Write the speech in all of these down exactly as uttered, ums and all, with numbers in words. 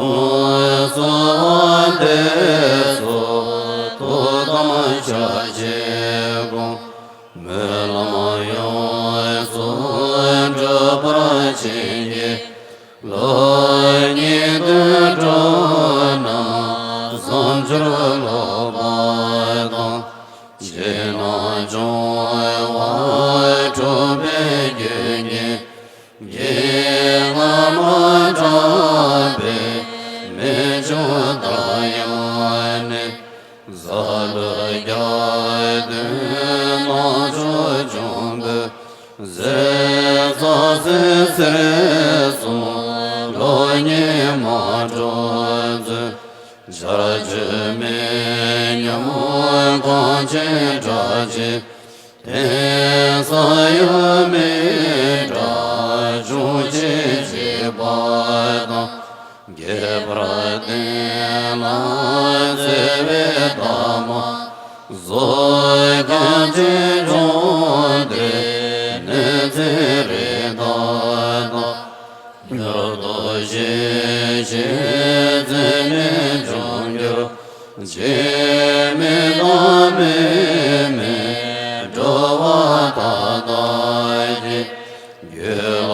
ལུགས་སུ་བསྟན་སོགས་ཐུགས་དམ་བསྐྱེད་ཅིང་སྒོམ། སྨོན་ལམ་ཡོངས་སུ་འགྲུབ་པར་བྱིན་གྱིས་རློབས། ཉེས་ལྟུང་དྲུག་རྣམས་བསམ་སྦྱོར་ལོག་པ་དང་། ཕྱི་ནང་སྦྱོང་བ་འཁྲུལ་པའི་རྒྱུན་གྱིས། རྒྱུད་ལ་མ་དྲངས་པའི་རྨད་བྱུང་བརྡ་དབྱངས་ནི། གཟའ་ལུག་རྒྱལ་བསྟན་རྣམ་དཔྱོད་འབྱུང་པོའི་ཟས། རྩྭ་ཟན་གསེར་གསུམ་ལོ་གཉིས་མ་དྲོས་མཛོད། ཆར་ཆུ་མེ་ཉམས་གངས་ཅན་བྲག་ཅན། དེང་སང་ཡང་མི་འདྲ་འབྱུང་ཆེན་བྱེད་པ་དང་། རྒྱས་པར་བསྟན་ལ་བརྩེ་བའི་བདག་མ་བཟོད། གངས་ཅན་ལྗོངས་འདིར་གནོད་འཚེ་རེ་དག་དང་། མྱུར་དུ་ཞི་བྱེད་མཛད་ནས་འབྱུང་འགྱུར། འཆི་མེད་དང་མི་མེད་འགྲོ་བ་མཐའ་དག་གི། རྒྱུད་ལ་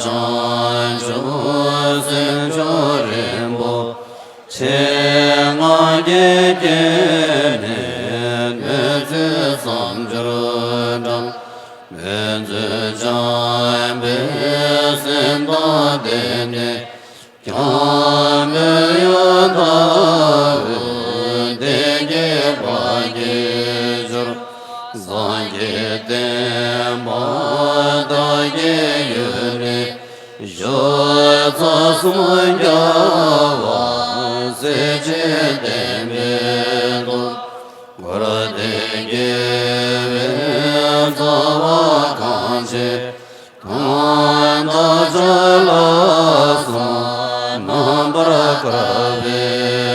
བྱང་ཆུབ་སེམས་མཆོག་རིན་པོ་ཆེ། ང་རྒྱལ་སྐྱེས་ནས་གནོད་འཚེ་བསམ་སྦྱོར་འགྲངས། ཕན་ཚུན་བྱམས་པའི་སེམས་དང་ལྡན་ནས། སྐྱབས་མགོན་ཡང་དག་པའི་བདེ་དགེ་བ་སྐྱེ་གྱུར། སངས་རྒྱས་བསྟན་པ་བདག་གི་ཡུལ་ནས་བཞུགས། ཚར་གསུམ་རྒྱལ་བ་སྲས་བཅས་བསྟན་པའི་སྟོབས། འཁོར་འདས་དགེ་བའི་རྩ་བ་གངས་ཅན། ཐང་དང་ཅ་ལག་གསུམ་རྣམ་པར་དཀར་བའི།